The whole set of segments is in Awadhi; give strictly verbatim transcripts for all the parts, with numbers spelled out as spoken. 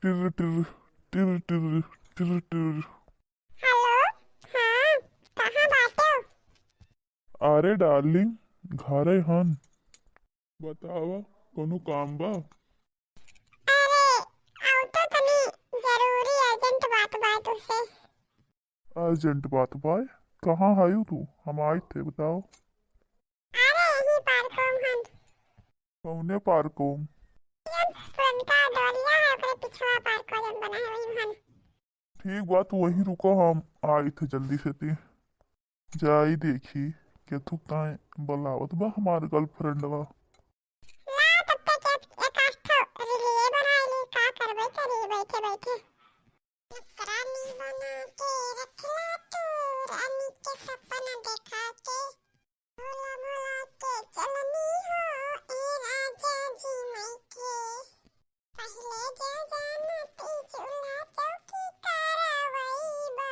टिर टिर, टिर टिर, टिर टिर। हेलो, हाँ, कहाँ बाटे? अरे डार्लिंग, घरे हन। बतावा, कोनो काम बा? अरे, आओ तो तनी जरूरी urgent बात बा तुझसे। Urgent बात बा? कहाँ हयू तू? हम आइत है, बताओ। अरे, यही पार्को में हन। कौने पार्को में? ये पुरनका डोलिया है, ओकरे पिछवा पार्को जौन बना है, वही में हन। ठीक बा, तू वहीं रुको, हम आइत है जल्दी से। ती जाई देखी, केथुक ताई बलावत बा हमार girlfriend बा। ला, तब तक एक, एक आध ठो रीलिये बनाई ली, का करबे करी बैठे बैठे। नौकरानी बना के रखला तू, रानी के सपना देखा के। भोला भोला के चलनी हो, ए राजा जी माई के। पहिले जे जानती चूल्हा चौकी करवैबा,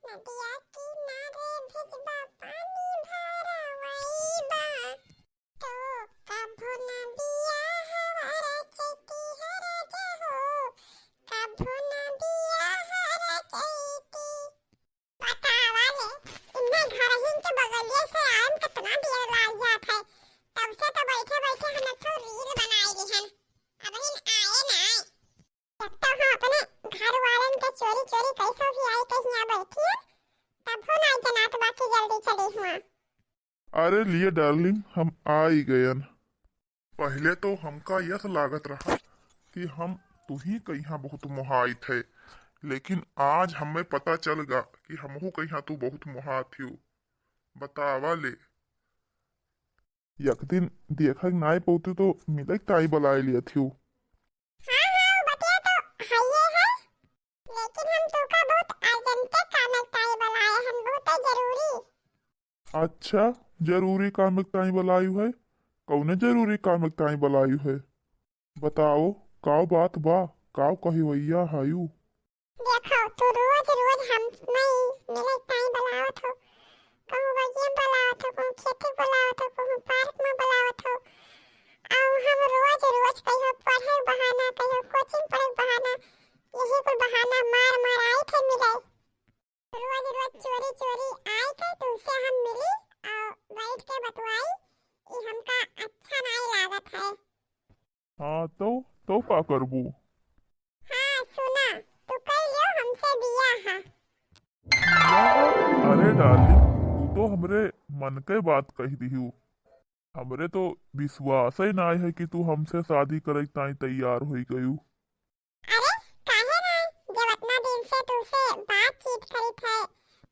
नदिया किनारे भेजबा पानी भरवैबा। तो कभो ना बियाह हमारा चैती है राजा हो, कभो ना बियाह हमारा चैती। बतावा ले, इन्हें घरहिन के बगलिए से आए में कितना देर लाग जात है। तब से तो बैठे बैठे हम एक ठो reel बनाए रही हन, अबहिन आए ना आए। जब तो हम अपने घर वालन के चोरी चोरी कैसे भी आई के हियाँ बैठी हन, तब हो ना जनात बा कि जल्दी चली हुआ। अरे लिए डार्लिंग, हम आ ही गयन। पहिले तो हमका यस लागत रहा कि हम तुही कहिया बहुत मोहाइत है, लेकिन आज हमें पता चल गा कि हमहू कहिया तू बहुत मोहात हियो। बतावा ले, एक दिन देखक नाई पौती तो मिलक ताई बलाए लिया थियो। हाँ, हाँ, वो बतिया तो हइये है, लेकिन हम तुका बहुत urgent कामक ताई बलाए हन, बहुत जरूरी। अच्छा, जरूरी कामक ताई बलायु है? कौने जरूरी कामक ताई बलायु है? बताओ, काव बात बा? काव कहवैया हयू? देखो, तू रोज रोज हम मई मिले ताई बलावत हो, कहूँ बगिया में बलावत हो, कहूँ खेते बलावत हो, कहूँ पार्क में बलावत हो। अउ हम रोज रोज कहियो पढ़े बहाना, कहियो कोचिंग पढ़े बहाना, यही कुल बहाना मार मार आइत है मिले। रोज रोज चोरी चोरी आए के तुमसे हम मिली अउ बैठ के बतवाई, ई हमका अच्छा नाई लागत है। हाँ तो, तो का करबू? हाँ सुना, तू कर लियो हमसे बियाह। अरे डार्लिंग, तू तो हमरे मन के बात कह दिहू। हमरे तो विश्वास ही नाई है कि तू हमसे शादी करे ताई तैयार होई गयू। अरे, काहे ना, जब इतना दिन से तुमसे बातचीत करित है,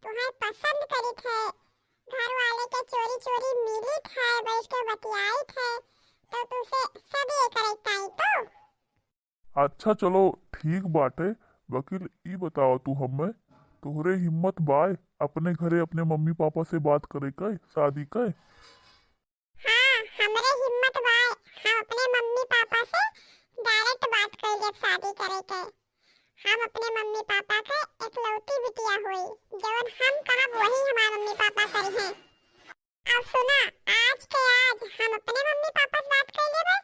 तुम्हें पसंद करित है, घर वाले के चोरी चोरी मिलित है, बैठ के बतियाइत है, तो तुमसे सब ये करे ताई तो। अच्छा चलो ठीक बाटे, वकील ई बताओ तू हमें, तोहरे हिम्मत बाय अपने घरे अपने मम्मी पापा से बात करे के, शादी के? हाँ, हमरे हिम्मत बा, हम अपने मम्मी पापा से direct बात कर लेब शादी करे के। हम अपने मम्मी पापा के एकलौती बिटिया होई, जवन हम कहब वही हमार मम्मी पापा करिहें। अब सुना, आज के आज हम अपने मम्मी पापा से बात कर लेबे,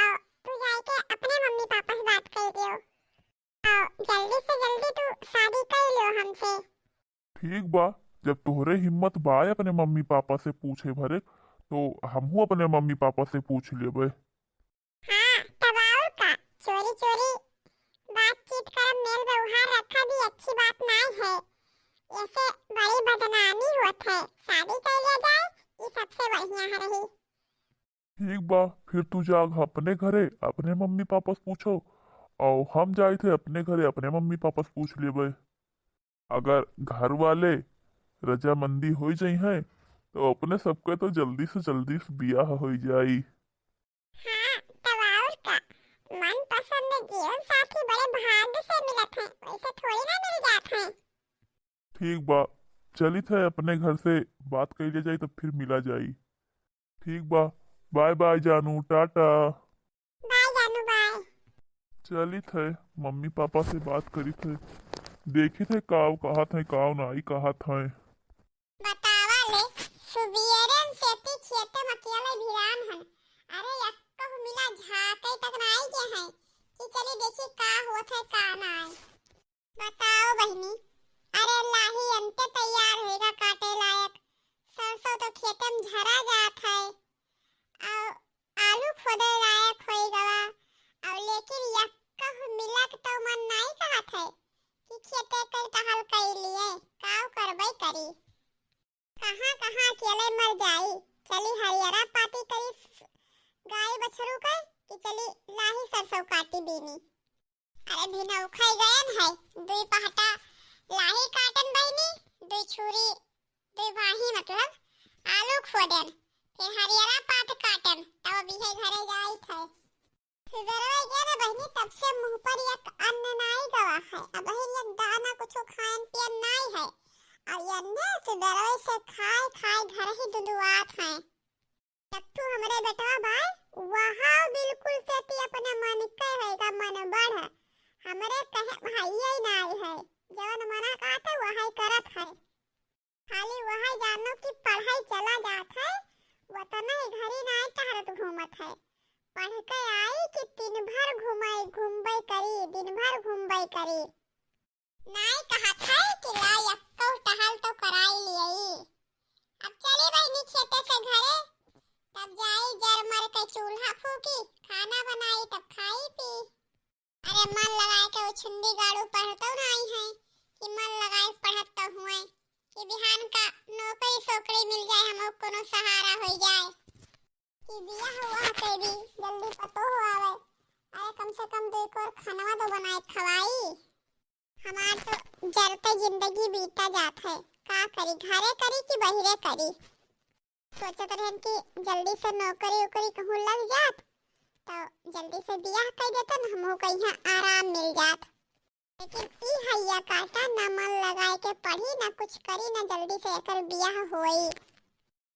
और तू जाके अपने मम्मी पापा से बात कर लियो। हाँ, जल्दी से जल्दी तू शादी कर लो हमसे। ठीक बा, जब तोहरे हिम्मत बा अपने मम्मी पापा से पूछे भरे, तो हमहू अपने मम्मी पापा से पूछ लेबे। हाँ, तब और का, चोरी चोरी बातचीत करब, मेल व्यवहार रखब, ई अच्छी बात नाई है, ऐसे बड़ी बदनामी होत है। शादी कर लिया जाए, ई सबसे बढ़िया है रही। ठीक बा, फिर तू जाग अपने घरे अपने मम्मी पापा से पूछो, और हम जाइत है अपने घरे अपने मम्मी पापा से पूछ लेबे। अगर घर वाले रजामंदी हो जाई हैं, तो अपने सबके तो जल्दी से जल्दी से बियाह हो जाई। हाँ, तब और का, मनपसंद जीवन साथी बड़े भाग्य से मिलत हैं, वैसे थोड़ी ना मिल जात हैं। ठीक बा, चलित है अपने घर से बात कइले जाई, तब फिर मिला जाई। ठीक बा, बाय बाय जानू, टाटा। बाय जानू, बाय। चलित है, मम्मी पापा से बात करित है, देखित है काव कहत है, काव नाई कहत है। बतावा ले, सुबियरन से ती खेते में अकेले भिरान हन। अरे, यक्कहु मिला झांके तक नाई के हैं कि चली देखी का हो होत है का नाय। बताओ बहिनी, अरे लाही अंते तैयार होइगा काटे लायक, सरसों तो खेते में झरा जात है, और आलू खोदे लायक होई गवा, और लेकिन यक्का मिलक तो मन नाई कहत है कि खेते कई टहल कई लिए, काव करबई करी। कहाँ कहाँ अकेले मर जाई, चली हरियरा पाती करी गाय बछरू के, कि चली लाही सरसों काटी बीनी। अरे भिनऊ खाई गयन है, दुई पहटा लाही काटन बहिनी, दुई छुरी, दुई बाही मतलब आलू खोदन, फिर हरियरा पात काटन, तब बिहे घरे जाइत है। सुबेरवे गए ना बहिनी, तब से मुँह पर एक अन्न नाई गवा है, अब बहिन एक दाना कुछो खायन पियन नाई है, और अन्ने सुबेरवे से खाए खाए घर ही दुदुआत है। लट्टू हमरे बेटवा बाय, वहाँ बिल्कुल से ती अपने मन के होएगा मन बढ़। हमरे कहे भाइये नाई है, जवन मना कहत है वही करत है। खाली वही जानो कि पढ़ाई चला जात है, वतने घरी नाई टहरत घूमत है। पढ़ के आई कि दिन भर घूमे, घूमबे करी, दिन भर घूमबे करी। नाई कहत है कि ला यक्को टहल तो कराई लियई। अब चली बहिनी खेते से घरे, तब जाई जर मर के चूल्हा फूकी, खाना बनाई तब खाई पी। अरे मन लगाए के उछुंदी गाड़ू पढ़तो नाई है कि मन लगाए के पढ़त तो हुए कि बिहान का नौकरी सोकरी मिल जाए, हमो कोनो सहारा होई जाए। कि बियाह हुआ के भी जल्दी पतोह आवे। अरे कम से कम दो एक और खानवा तो बनाए खवाई। हमार तो जरते जिंदगी बीता जात है, का करी, घरे करी कि बहिरे करी। सोचत रहन कि जल्दी से नौकरी उकरी कहूँ लग जात, तो जल्दी से बियाह कर देतन, हमहू कहीं आराम मिल जात। लेकिन ई हैया काटा ना मन लगाए के पढ़ी, ना कुछ करी, ना जल्दी से एकर बियाह होई।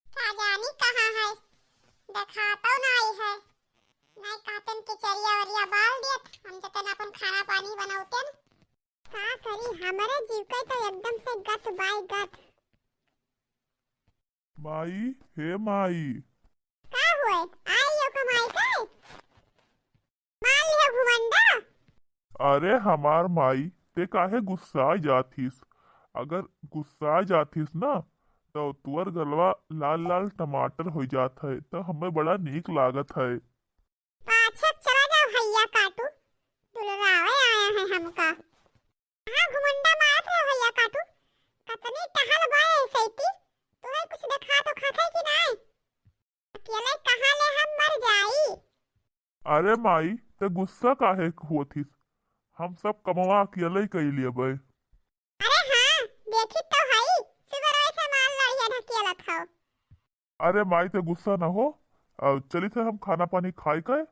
का जानी कहाँ है, देखातो नाई है। नाई कहतन कि चरिया वरिया बाल दियत, हम जतन अपन खाना पानी बनौतन। का करी, हमरे जीव के तो एकदम से गत बाय गत। माई, हे माई। का हुए? आई हो कमाई के? मार लिहो घुमंडा। अरे हमार माई, ते काहे गुस्सा जात हिस? अगर गुस्सा जात हिस ना, तो तुअर गलवा लाल लाल टमाटर हो जात है, तो हमें बड़ा नीक लागत है। पाछे चला जाओ हैया काटू, दुलरावे आया है हमका। कहाँ घुमंडा मारत रहे हैया काटू? कतनी टहल बाय ऐसैती, तुहे कुछ देखा तो खाते कि नाय? अकेले कहाँ ले हम मर जाई? अरे माई, ते गुस्सा काहे होत हिस? हम सब कमवा अकेले ही कई लेबै। अरे हाँ, देखी तो हई, सुबह से माल लड़िया ढकेलत हौ। अरे माई, ते गुस्सा न हो, अ, चली थे हम खाना पानी खाई के,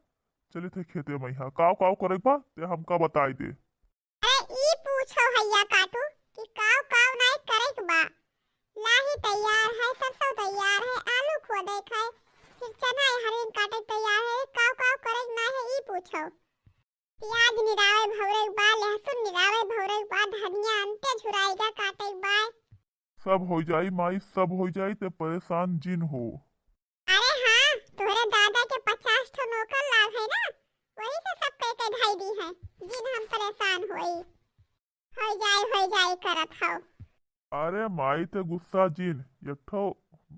चली थे खेते में। हाँ, काव काव करे बा, ते हमका बताई दे। अरे ई पूछो हैया काटू कि काव काव नाई करे के बा। लाही तैयार है, सरसों तैयार है, आलू खोदे के है, फिर चना हरिन काटे के तैयार है, काव काव करे के नाई है, ई पूछो। प्याज निरावे भौरे के बा, लहसुन निरावे भौरे के बा, धनिया अंते झुराई जा काटे के बा। सब हो जाई माई, सब हो जाई, ते परेशान जिन हो। अरे हाँ, तोहरे दादा के पचास ठो नौकर लाग है ना, वही से सब कह के धई दी है, जिन हम परेशान होई। हो जाई, हो जाई करत हौ। अरे माई, ते गुस्सा जिन, एक ठो,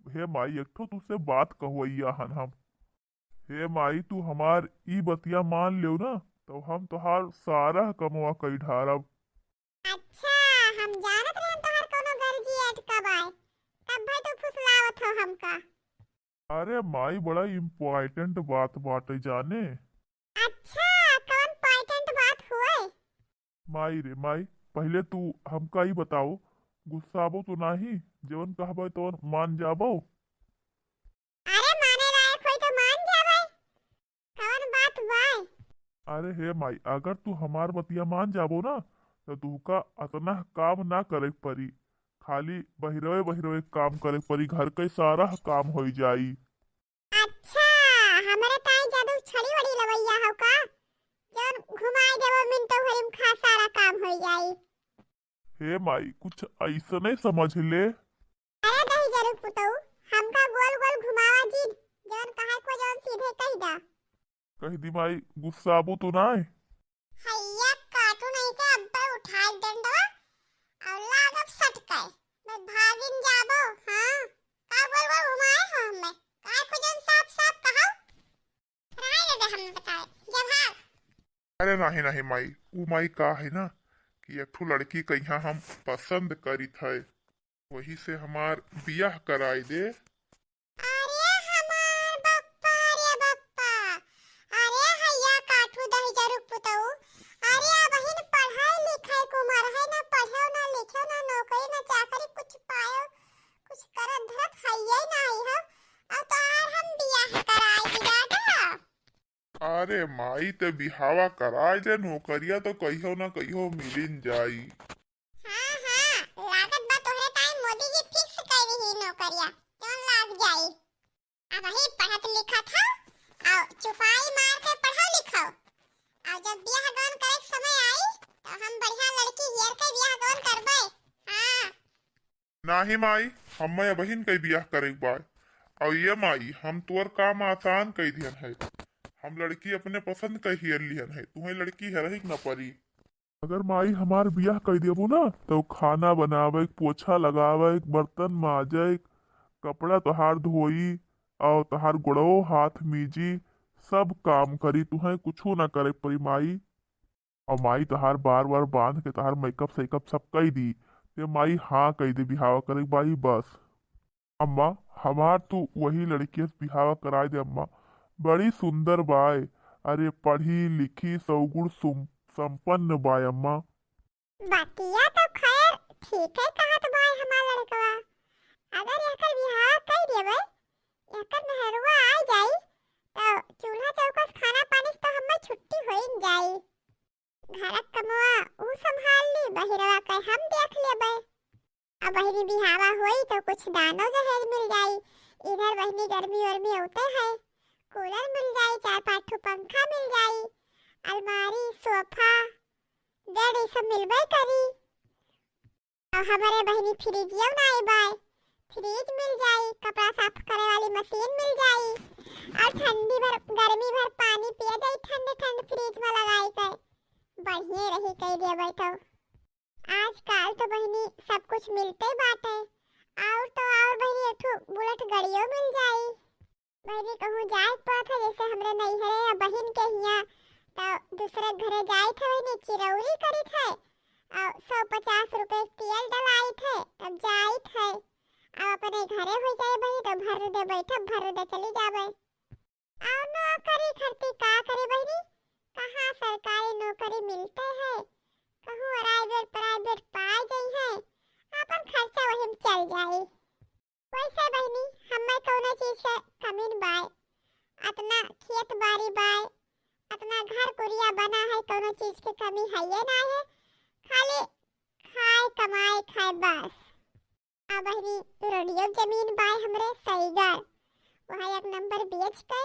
हे माई, एक ठो तुझसे बात कहवैया हन हम। हे माई, तू हमार ई बतिया मान लेव ना, तो हम तोहार सारा कमवा कई ढारब। अच्छा, हम जानत रहन तोहार कोनो गर्जी अटका बाय, तब भाई तू फुसलावत हो हमका। अरे माई, बड़ा important बात बाटे जाने। अच्छा, कौन important बात हुए? माई रे माई, पहिले तू हमका ई बताओ, गुस्साबो तो नाही, जवन कहबे तवन मान जाबो? अरे माने लायक होई तो मान जाबे, कवन बात बाय? अरे हे माई, अगर तू हमार बतिया मान जाबो ना, तो तुहका अतना काम ना करे के परी, खाली बहिरवे बहिरवे काम करे के परी, घर के सारा काम होई जाई। अच्छा, हमरे ताई जादू छड़ी वड़ी लवैया हो का, जौन घुमाई देबो मिनटो भरी में खा सारा काम होई जाई। हे माई, कुछ ऐसने समझ ले। अरे दही जरूर पुतऊ, हमका गोल गोल घुमावा जिन, जौन कहे को जौन सीधे कह दा। कह दी माई, गुस्साबू तो नाय? हैया का नाहीं, नाहीं माई, ऊ माई का है ना कि एक ठो लड़की कहिया हम पसंद करित है, वही से हमार बियाह कराई दे। अरे हमार बप्पा रे बप्पा, अरे हैया काठू दहिजरू पुतऊ, अरे अबहिन पढ़ाई लिखाई के उमर है, ना पढ़ो ना लिखो ना नौकरी ना चाकरी कुछ पायो, कुछ करत धरत हइये नाहीं हो, और तोहार हम बियाह कराई दी दादा। अरे माई, ते बिहावा कराई ले, नौकरिया तो कहियो ना कहियो मिलिन जाई। हाँ, हाँ, लागत बा तोहरे ताई मोदी जी fix कर रही नौकरिया, जौन लाग जाई। अबही पढ़त लिखत हौ, और चुपाई मार के पढ़ो लिखो, और जब बियाह गौन करे के समय आई, तो हम बढ़िया लड़की हेर के बियाह गौन करबे। हाँ। नाहीं माई, हम्मे अबहिन कई बियाह करे के बा। और ये माई, हम तोर काम आसान कई दिहन है। हम लड़की अपने पसंद के हेर लिहन है, तुम्हें लड़की हेरही के न परी। अगर माई हमार बियाह कई देबू ना, तो खाना बनावे, पोछा लगावे, बर्तन माजे, कपड़ा तोहार धोई, और तोहार गोड़ो हाथ मीजी, सब काम करी, तुहें कुछू ना करे परी माई। और माई तोहार बार बार बांध के तोहार makeup सेकअप सब कई दी, ते माई हाँ कई दे बिहावा करे के बाई बस। अम्मा, हमार तू वही लड़किया से बिहावा कराई दे अम्मा, बड़ी सुंदर बाय, अरे पढ़ी लिखी सौगुण सुम-, संपन्न बाय अम्मा। बतिया तो खैर ठीक है कहत बाय हमार लड़कवा, अगर एकर बिहावा कई देबे, एकर मेहरुआ आ जाई, तो चूल्हा चौका से खाना पानी से तो हम्मे छुट्टी होई जाई। घरक कमवा ऊ संभाल ली, बहिरवा के हम देख लेबै। अब बहिनी बिहावा होई तो कुछ दानो दहेज मिल जाई। इधर बहिनी गर्मी वर्मी होते है, कूलर मिल जाई, चार पाँच ठो पंखा मिल जाई, अलमारी, सोफा, बेड, ई सब मिलबे करी। और हमारे बहिनी फ्रिजियो ना आई बाय, फ्रिज मिल जाई, कपड़ा साफ करे वाली मशीन मिल जाई, और ठंडी भर, गर्मी भर पानी पिया जाई ठंडे ठंड फ्रिज में लगाई के। बढ़िया रही कई देबै तो। आजकल तो बहिनी सब कुछ मिलते बाटे, और तो और बहिनी एक ठो बुलेट गड़ियो मिल जाई। बहिनी कहूँ जाए के पड़त है, जैसे हमरे नैहरे या बहिन के हियाँ, तो दूसरे घरे जाइत है बहिनी, चिरौरी करित है, और सौ पचास रुपये तेल डलाइत है, तब जाइत है। अब अपने घरे हो जाए बहिनी, तो भर दे बैठब, भर दे चली जाबे। और नौकरी खरती का करे बहिनी, कहाँ सरकारी नौकरी मिलते है, कहूँ प्राइवेट प्राइवेट पाए जाइ है, अपन खर्चा वही में चल जाए। वैसे बहिनी, हम्मे कौनो चीज के कमी न बाय, अतना खेत बारी बाय, अतना घर कुरिया बना है, कौनो चीज के कमी है ये ना है, खाली खाए कमाए खाए बस। आ बहिनी, रोडियो जमीन बाय हमरे सईगर, वह एक नंबर बेच के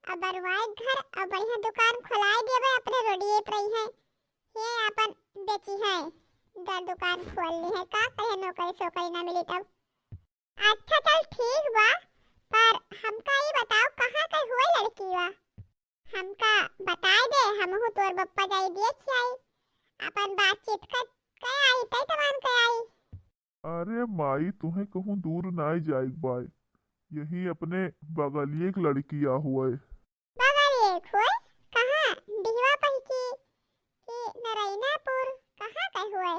अब बनवाए घर और बढ़िया दुकान खोलाए देबे, अपने रोडिये पर ही है, ये अपन बेची है, घर दुकान खोल ली है, का करे नौकरी सोकरी ना मिली तब। अच्छा चल ठीक बा, पर हमका ई बताओ कहाँ के हुए लड़की बा? हमका बताए दे, हमहू तोर बप्पा जाई देख आई, अपन बातचीत कर के आई, तै तमान के आई। अरे माई, तुहें कहूँ दूर नाई जाए के बाय, यही अपने बगलिए के लड़किया हुए। बगलिए के हुए? कहाँ? डिहवा पहिकी कि नरैनापुर? कहाँ के हुए?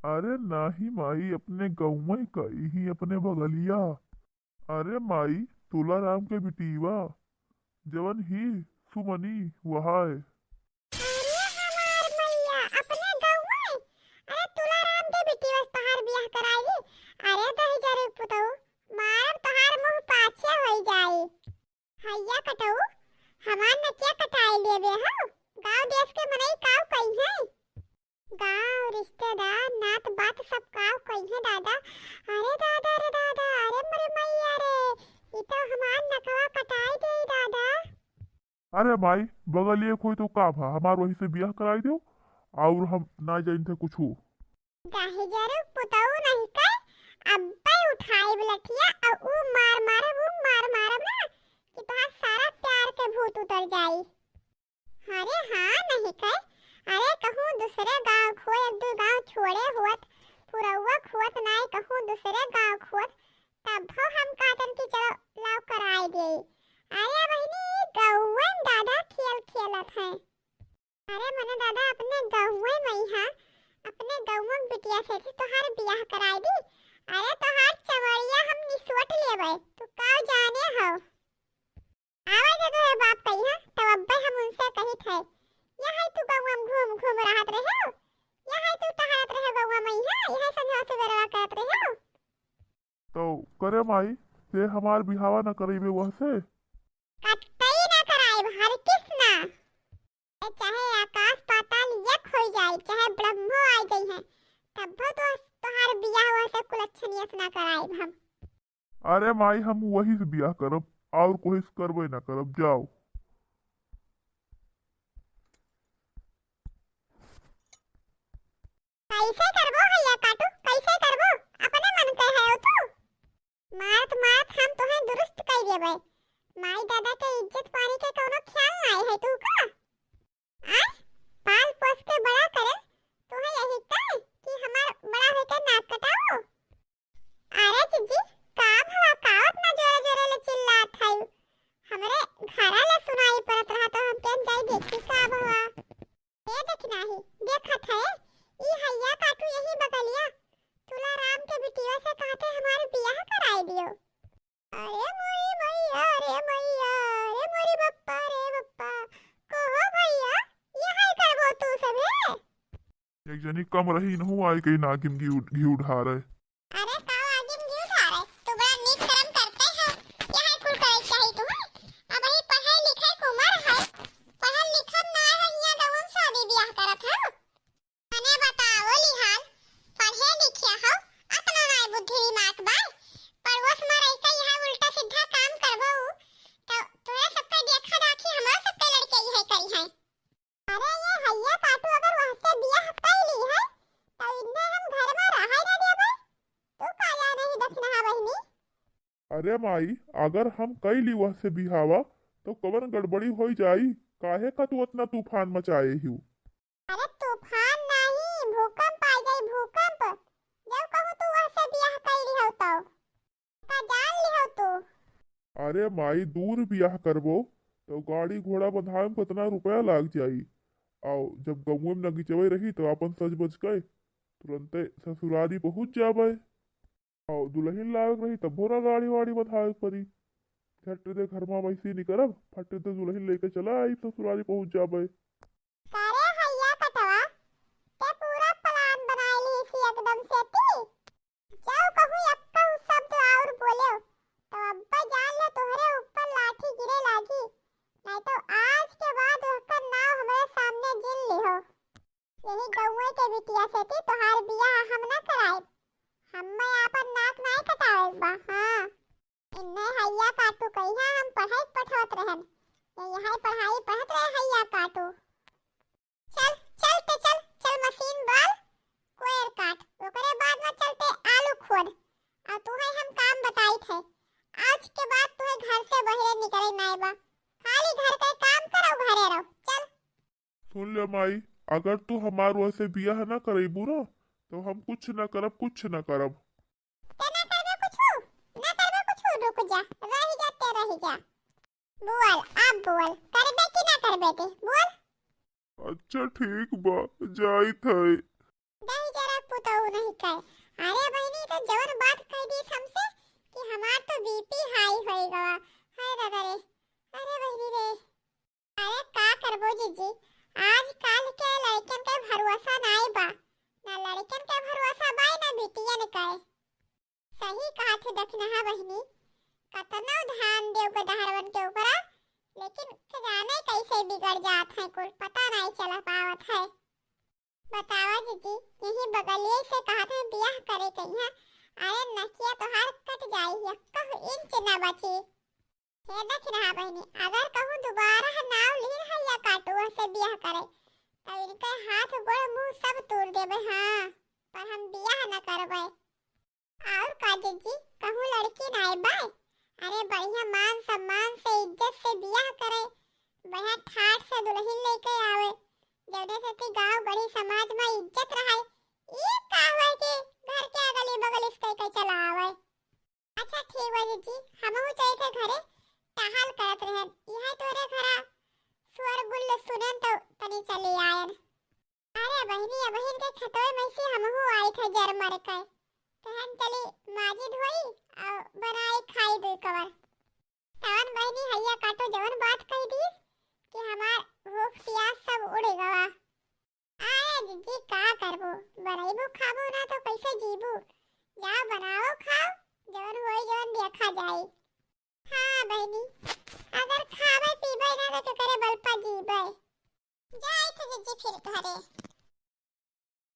अरे नाही माई, अपने गौवे का, यही अपने बगलिया। अरे माई, तुलाराम के बिटिया, जवन ही सुमनी, वहाय। अरे हमार मैया, अपने गौवे? अरे तुलाराम के बिटिया से तोहार बियाह कराई? अरे दहिजरू पुतऊ, मारब तोहार मुँह पाछे होई जाई। हैया कटऊ, हमार नकिया कटाई लेबे हो? गाँव देश के मनई काऊ कही है? गाँव, रिश्तेदार, नात बात सब काव कइहे दादा। अरे दादा रे दादा, अरे मोरे मैया रे, ई तो हमार नकवा कटाई देई दादा। अरे माई, बगलिए खोई तो का भा, हमार वही से बियाह कराई देउ, और हम ना जाइन थे कुछ। दहिजरू पुतऊ नहीं कर, अब्बे उठाई लठिया, और ऊ मार मारब, ऊ मार मारब ना, कि तोहार सारा प्यार के भूत उतर जाई। अरे हाँ, नहीं कहे। अरे कहूँ दूसरे गाँव खोए, एक दू गाँव छोड़े होत, पुरौआ खोत नाई कहूँ दूसरे गाँव खोत, तब हम कहतन कि चलो लाओ कराए देई। अरे बहिनी, ई गौवन दादा खेल खेलत हैं। ना दादा, अपने गौवे मइहाँ, अपने गौवे के बिटिया से थी तोहार बियाह कराई दी। अरे तोहार चमड़िया हम निसोट लेबै, तू का जाने हो। आवे दे तोहरे बाप कहिया, तब अब्बे हम उनसे कहित है, यही तू गौवा में घूम घूम रहत रहे हो, यही तू टहरत रहे गौवा मइहाँ, यही संझवा सुबेरवा करत रहे हो। तो करे माई, ते हमार बिहावा न करइबे वहसे? कतई ना कराइब, हरगिज ना। ए, चाहे आकाश पाताल एक होइ जाए, चाहे ब्रह्मो आ जइहें, तब्बो तो तोहार बियाह वहसे कुलच्छनिया से ना कराइब हम। अरे माई, हम वही से बियाह करब, और कोई से करबे ना करब, जाओ। कैसे करबो हैया काटू, कैसे करबो? अपने मन के है तू। मारत मारत हम तोहे दुरुस्त कई देबे। माई दादा के इज्जत पानी के कौनो ख्याल नाई है तू का? आय, पाल पोस के बड़ा करे, तोहे यही का कि हमार बड़ा होके नाक कटाओ? अरे जीजी, का भवा, का उतना जोरे जोरे ले चिल्लात है? हमरे घरा ले सुनाई पड़त रहा तो हम केन जाई देखी का भवा। ए देखना ही, देखत है, ई हैया काटू यही बगलिया, तुलाराम के बिटिया से कहते हमारे बियाह कराई दियो। अरे मोरी मैया, अरे मैया, अरे मोरी बप्पा, रे बप्पा, कहो भैया, यही करबो तू सबे? एक जनी कम रही, इनहू आई कहीं नागिन घी उठ-, घी उठारे। अरे का आगिन घी उठारे? तू बड़ा नीक कर्म करते हो। यही कुल करे के चाही तुम्हें। अबही पढ़े लिखे के उमर है। पढ़ल लिखल ना है, यहाँ गवन शादी ब्याह करत हो। मने बताओ लिहान, पढ़े लिखे हो, अतना नाई बुद्धि दिमाग बा। पड़ोस में रह के यहाँ उल्टा सीधा काम करबो, तो तोरे सबके देखा दाखी हमार सबके लड़के यही करी हैं। अरे ये हैया काटू अगर वहसे बियाह कई ली है, तो इन्हें हम घर में रहे ना देबे। तू का जाने ही दक्षिणा बहिनी? अरे माई, अगर हम कई ली वहसे बिहावा, तो कवन गड़बड़ी होई जाई? काहे का तू अतना तूफान मचाए हिउ? अरे तूफान नहीं, भूकंप आ जाई, भूकंप। जब कहूँ तू वहसे बियाह कई ली हो तो। का जान लिहो तू? अरे माई, दूर बियाह करबो, तो गाड़ी घोड़ा बंधावे में कितना रुपया लाग जाई। आओ, जब गमुए में नगीचवे रही, तो आपन सज बज के तुरंते ससुरारी पहुँच जाबे। आओ, दुलहिन लावे के रही, तब भोरा गाड़ी वाड़ी बंधावे के पड़ी। झट दे घर में वैसी नहीं करब, फट दे दुलहिन लेके चला आई, ससुरारी पहुँच जाबे। का रे हैया कटवा, ते पूरा plan बनाए ली सी एकदम से ती? जाओ कहूँ एक्कहु शब्द और बोलेव, तो अब्बे जान ले तोहरे ऊपर लाठी गिरे लागी, नहीं तो आज के बाद ओकर नाव हमरे सामने जिन लिहो। यही गौवे के बिटिया से ती तोहार बियाह हम ना कराएब, हम्मे आपन नाक नाई कटावे बा। हाँ। इन्ने हैया काटू कहिया हम पढ़ाई पढ़वत रहन, ये यहाँ पढ़ाई पढ़त रहे हैया काटू। चल, चल ते चल, चल मशीन बाल, कोयर काट, ओकरे बाद में चलते आलू खोद। आ तुहे हम काम बताइत है, आज के बाद तुहे घर से बहरे निकले नाई बा, खाली घर के काम करो, घरे रहो, चल। सुन ले माई, अगर तू हमार वहसे बियाह ना करइबू ना, तो हम कुछ ना करब, कुछ ना करब। ते ना करबे कुछु, ना करबे कुछु, रुक जा, रह जा, ते रह जा। बोल, अब बोल, करबे कि ना करबे ते, बोल। अच्छा ठीक बा, जाइत है। दही जरा पुतऊ नहीं कहे। अरे बहिनी, तो जवन बात कह दी हमसे कि हमार तो बीपी हाई होई गवा। हाय दादा रे, अरे बहिनी रे। अरे का करबो जीजी, आजकल के लड़कन के भरोसा नाई बा, ना लड़कन के भरोसा बा, ना बिटियन के। सही कहत है दखिनहा बहिनी, कतनो ध्यान देव गदहरवन के ऊपरा, लेकिन के जाने कैसे बिगड़ जात है कुल, पता नाई चला पावत है। बतावा जीजी, यही बगलिए से कहत है बियाह करे के यहाँ, अरे नकिया तोहार कट जाई, एक्कहु इंच ना बची। हे दखिनहा बहिनी, अगर कहूँ दोबारा नाव लिहिन हैया काटू से बियाह करे, तो इनके हाथ गोड़ मुंह सब तूर देबे, हाँ, पर हम बियाह न करबे। और का जीजी, कहूँ लड़की नाई बाय? अरे बढ़िया मान सम्मान से इज्जत से बियाह करे, बढ़िया ठाट से दुलहिन लेके आवे, जौने से कि गाँव गढ़ी समाज में इज्जत रहे। ई का हुए कि घर के अगली बगल इसके के चला आवे? अच्छा ठीक बा जीजी, हमहू जाइत है घरे, टहल करत रहन। इहे तोरे घरा सुअर गुल्ल सुनन तो तनी चली आयन। खतोय में से हमहू आई थे जर मर के। तहन चली माजी धोई और बनाई खाई दुई कवर। तहन बहिनी हैया काटो जवन बात कही दीस कि हमार भूख प्यास सब उड़ गवा। आए जिज्जी का करबो, बनैबू खाबू ना तो कैसे जीबू? जाओ बनाओ खाओ, जवन होई जवन देखा जाई। हाँ बहिनी, अगर खाबै पीबै ना तो केकरे बल पर जीबै। जाई थे जिज्जी फिर घरे।